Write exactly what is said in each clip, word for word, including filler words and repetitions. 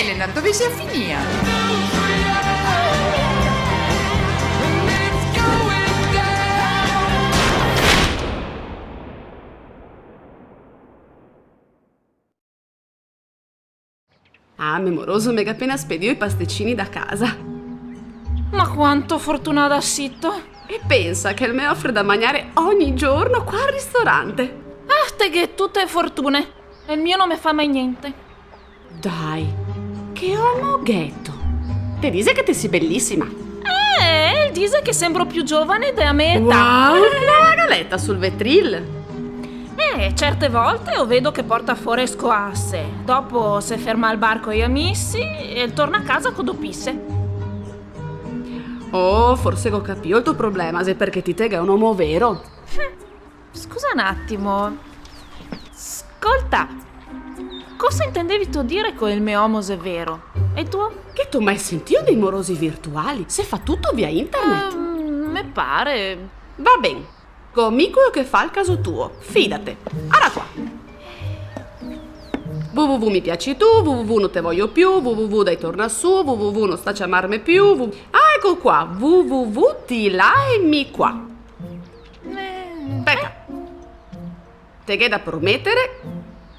Elena, dove xe finìa? Ah, me moroso me ga pena spedìo i pastecini da casa. Ma quanto fortunada sito! E pensa che el me ofre da magnare ogni giorno qua al ristorante. Ah, te ghè tute fortune. El mio no me fa mai gnente. Dai, che omo gheto! Te dixe che te si belisima. Eh, el dixe che sembro più giovane dea me età. Wow, la galeta sul vetril. Eh, certe volte o vedo che porta fora e scoase. Dopo se ferma al bar coi amisi e el torna a casa co do pise. Oh, forse go capìo el to problema, xe perché ti te ghè un omo vero. Scusa un atimo. Scolta, cosa intendevito dire co el me omo xe vero? E el tuo? Gheto mai sentìo dei morosi virtuali? Se fa tuto via internet. Ehm, me pare. Va ben, go mi queo che fa el caso tuo, fidate. Ara qua. W W W mi piaci tu, W W W no te voio più, W W W dai torna su, W W W no sta ciamarme più, w-, ah, eco qua, W W W ti là e mi qua. Eh. Speta. Te ghè da prometere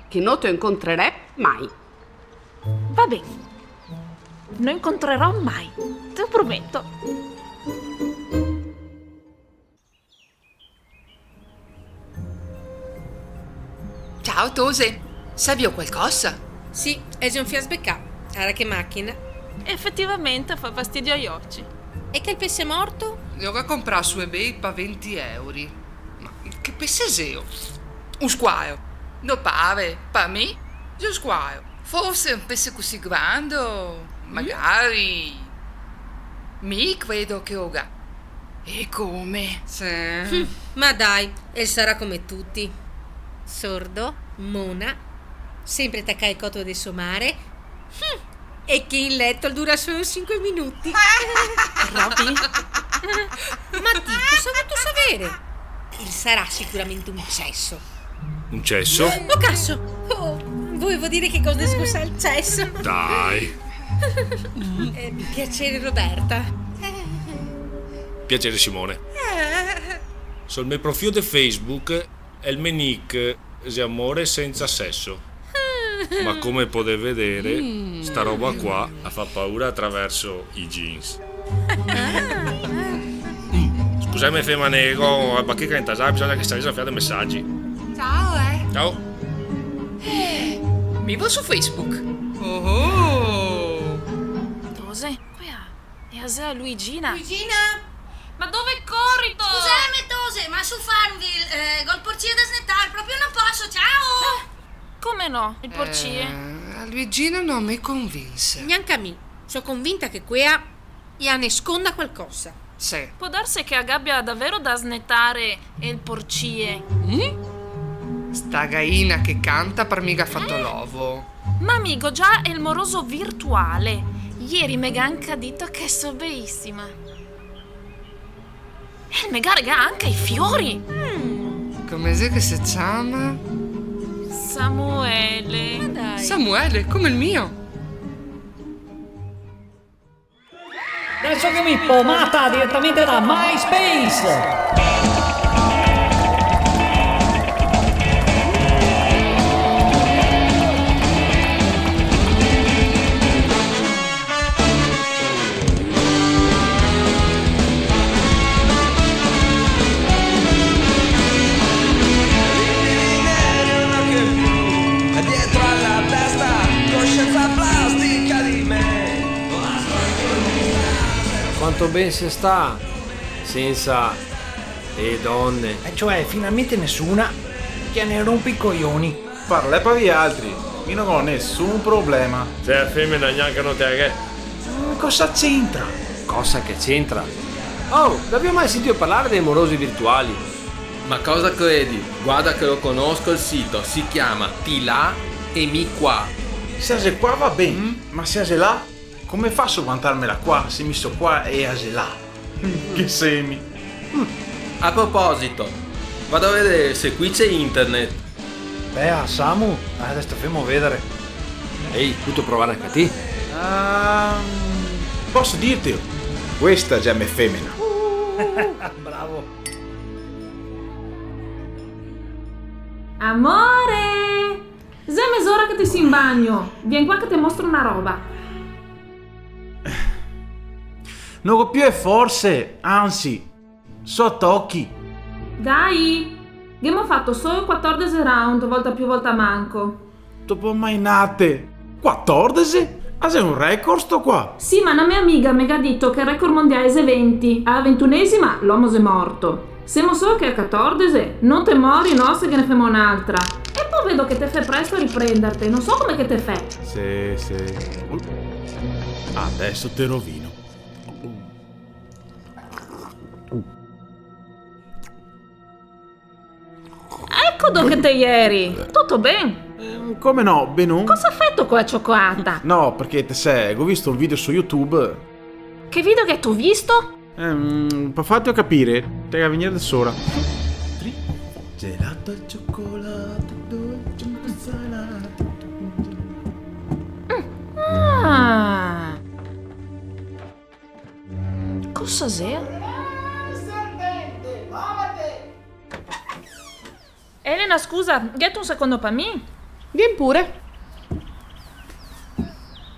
che no te incontrerè mai. Va ben. No incontrerò mai. Te lo prometo. Ciao, tose. Servìo qualcosa? Sì, xe un fià sbecà. Ara che machina. Efetivamente fa fastidio ai oci. E che el pese morto? Lo go comprà su eBay pa venti euri. Ma che pese xeo? Un squalo. No pare, pa mi, xe un squalo. Forse un pese cusì grando, magari. Mi credo che lo ga. E come? Sì. Hm, ma dai, el sarà come tuti. Sordo, mona, sempre tacà al coto de so mare. Hm, e che in leto el dura solo sinque minuti. Roby? Ma ti cosa vuto savere? El sarà sicuramente un ceso. Un ceso? Oh, caso! Oh, volevo dire che cosa scusa el ceso. Dai. Eh, piacere, Roberta. Piacere, Simone. Eh. Sul me profilo de Facebook el me nick xe amore senza seso. Ma come podé vedere, sta roba qua la fa paura atraverso i jeans. Mm, scuseme, fema, nego a bacheca in tasà, bisogna che se lesa un fià de mesagi. Ciao, eh. Ciao. Eh, mi vo su Facebook. Oh. Tose, quea xe a Luigina. Luigina? Ma dove corito? Scuseme, tose, ma su Farmville, eh, go el porcie da snetar, proprio no poso, ciao! Eh, come no, el porcie? Eh, a Luigina no me convinse. Gnanca mi, so convinta che quea la ne sconda qualcosa. Sì. Pol darse che la gabia davero da snetare el porcie. Mm? Sta gaina che canta par mi ga fato l'ovo. Ma mi go già el moroso virtuale. Ieri me ga anca dito che so belisima. E el me ga regalà anca i fiori. Mm. Come xe che se ciama? Samuele. Ma dai. Samuele, come el mio. Adeso che mi pomata diretamente da MySpace. Quanto ben se sta sensa e done. E cioè, finalmente nesuna che ne rompe i coglioni. Parlè par vialtri, mi no go nesun problema. Xe a femena gnanca no te la ghè. Mm, cosa c'entra? Cosa che c'entra? Oh, gavìo mai sentìo parlare dei morosi virtuali? Ma cosa credi? Guarda che lo conosco il sito, si chiama Ti là e mi qua. Se a xe qua va ben, ma se a xe là? Come faso a vantarmela qua, se mi so qua e a xe là? Che semi. Mm. A proposito, vado a vedere se qui c'è internet. Beh, ah, Samu, ah, adeso te femo vedere. Ehi, vuto provare anca ti? Ehm, poso dirtelo? Questa xe me femena. Bravo. Amore! Xe mez'ora che te si in bagno. Vien qua che te mostro na roba. No go più e forse, anzi, so a tochi. Dai! Ghemo fato solo quatordese round, volta più, volta manco. Dopo mainate. Quatordese? Ah, xe un record sto qua! Sì, ma na me amiga me ga dito che el record mondiale xe venti. A la ventunesima l'omo xe morto. Semo solo che a quatordese? No te mori, no, se ghe ne femo n'altra. E po vedo che te fè presto a riprenderte, no so come che te fè. Sì, sì. Adeso te rovino. Eco dove che te ieri! Tuto ben? Ehm, come no, benon? Cosa feto co la ciocolata? No, parché te sè, go visto un video su YouTube. Che video che te ga visto? Ehm, par farte capire, te ga vegnir de sora. Gelato al cioccolato, dolce, un po' salato. Mm. Ah. Cosa xe? Elena, scusa, gheto un secondo par mi? Vien pure.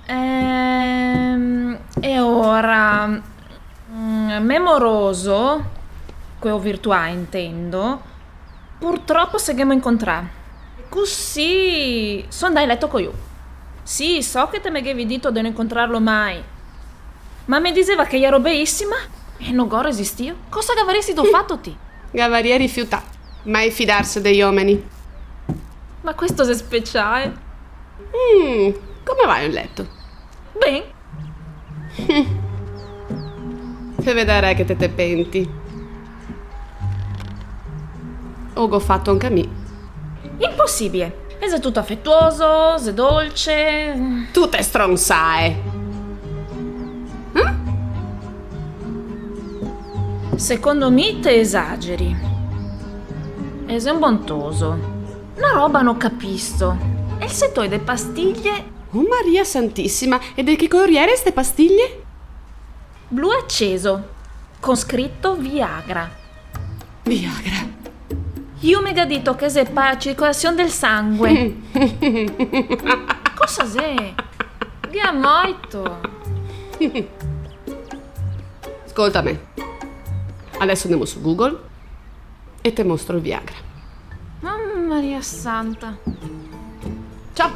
Ehm, e ora, mm, me moroso, queo virtuale intendo, purtropo se ghemo incontrà. Cusì so ndà in leto co lu. Sì, so che te me ghevi dito de no incontrarlo mai. Ma me diseva che iero belisima e no go resistìo. Cosa gavaresitu fato ti? Gavaria rifiutà. Mai fidarse dei omeni. Ma questo xe speciale. Mm, come va in leto? Ben. Te vedarè che te te penti. O go fato anca mi. Imposibile. E xe tuto afetuoso, xe dolce. Tute stronsae. Eh? Secondo mi te esageri. E xe un bon toso. Na roba no capiso. El setore de pastilie. Oh, Maria Santisima, e de che color iere ste pastilie? Blu aceso, con scrito Viagra. Viagra. Lu me ga dito che xe par la circolasion del sangue. Cosa xe? Ghe ga moito. Scoltame. Adeso ndemo su Google e te mostro el Viagra. Mama Maria Santa. Ciò,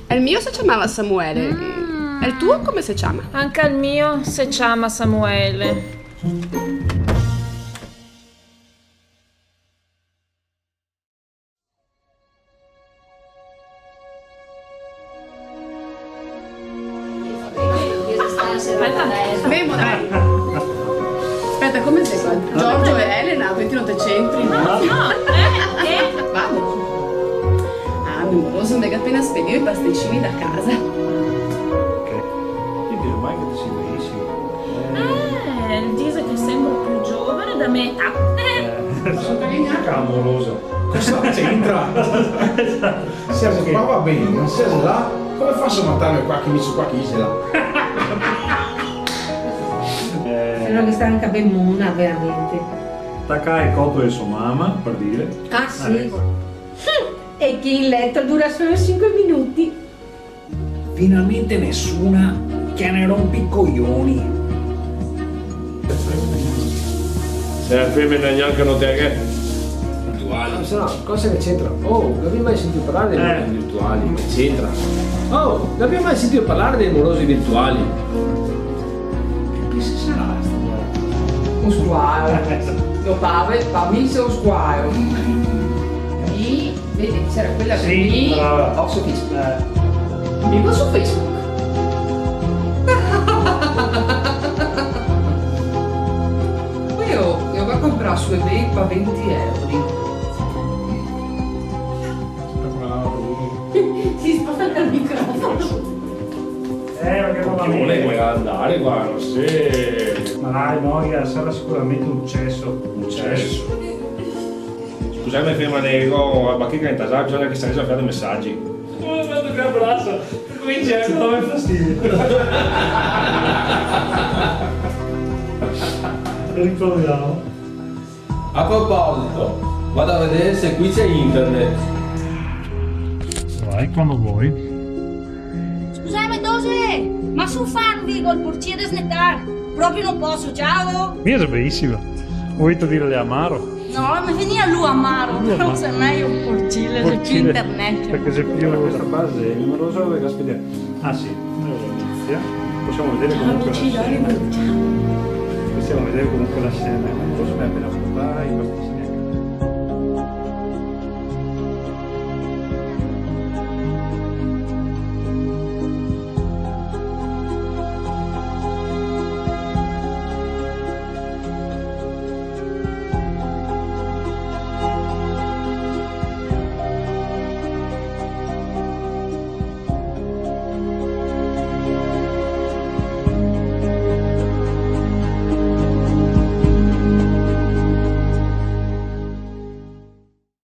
el mio se ciamava Samuele. Mm. El tuo come se ciama? Anca el mio se ciama Samuele. Speta. Memo, dai. Speta, come xe qua? Giorgio e Elena, quindi no te c'entri. No, no, eh, eh. Vamo. Ah, me moroso me ga pena spedìo i pastecini da casa. Che? Chi dixe mai che te si belisima? Eh, el dixe che sembro più giovane da me età. Eh. Ma so gnanca amoroso. Cosa c'entra? Esatto. Se xe qua va ben, ma se xe là, come faso a matarme qua che mi so qua che i xe là? Eh. Se no che sta anca ben mona, veramente. Tacà el coto de so mama, par dire. Ah, sì? Eh, eco. E che in leto dura solo sinque minuti. Finalmente nesuna che ne rompe i coioni. Se la femena gnanca no te la ghe. Virtuali. Ah, se no, cosa che c'entra? Oh, gavìo mai sentìo parlar dei morosi virtuali? Che c'entra? Oh, gavìo mai sentìo parlar dei morosi virtuali? Che pese sarà sta roba? Un squalo. No, par, par mi xe un squalo. I Vedi, c'era quella che... Sì, mi brava. Ho su Facebook. Eh. Vivo su Facebook. Poi io, io go comprà su eBay par venti euro. Si spacca el microfono. Eh, ma che roba. Chi vol che vola ndare qua, no so. Ma dai, Moia, sarà sicuramente un ceso. Un ceso. Scusame, fema, nego, la bacheca intasà, bisogna che se resa a fare mesagi. Come ho fatto che abbraccio? Qui c'è, mi dà fastidio. Riproviamo. A proposito, vado a vedere se qui c'è internet. Vai, quando vuoi. Scusame, tose, ma su Farmville col porcile desnetar? Proprio no poso, ciao! Mi xe belisima. Volito dirle amaro? No, me vegniva lu amaro, però xe mejo porcile, xe più internet. Porcile, parché xe più... Questa base, no so dove caspita. Ah, sì, alora inizia. Possiamo vedere comunque la scena. Possiamo vedere comunque la scena. No so se me ga apena portà i pastisi.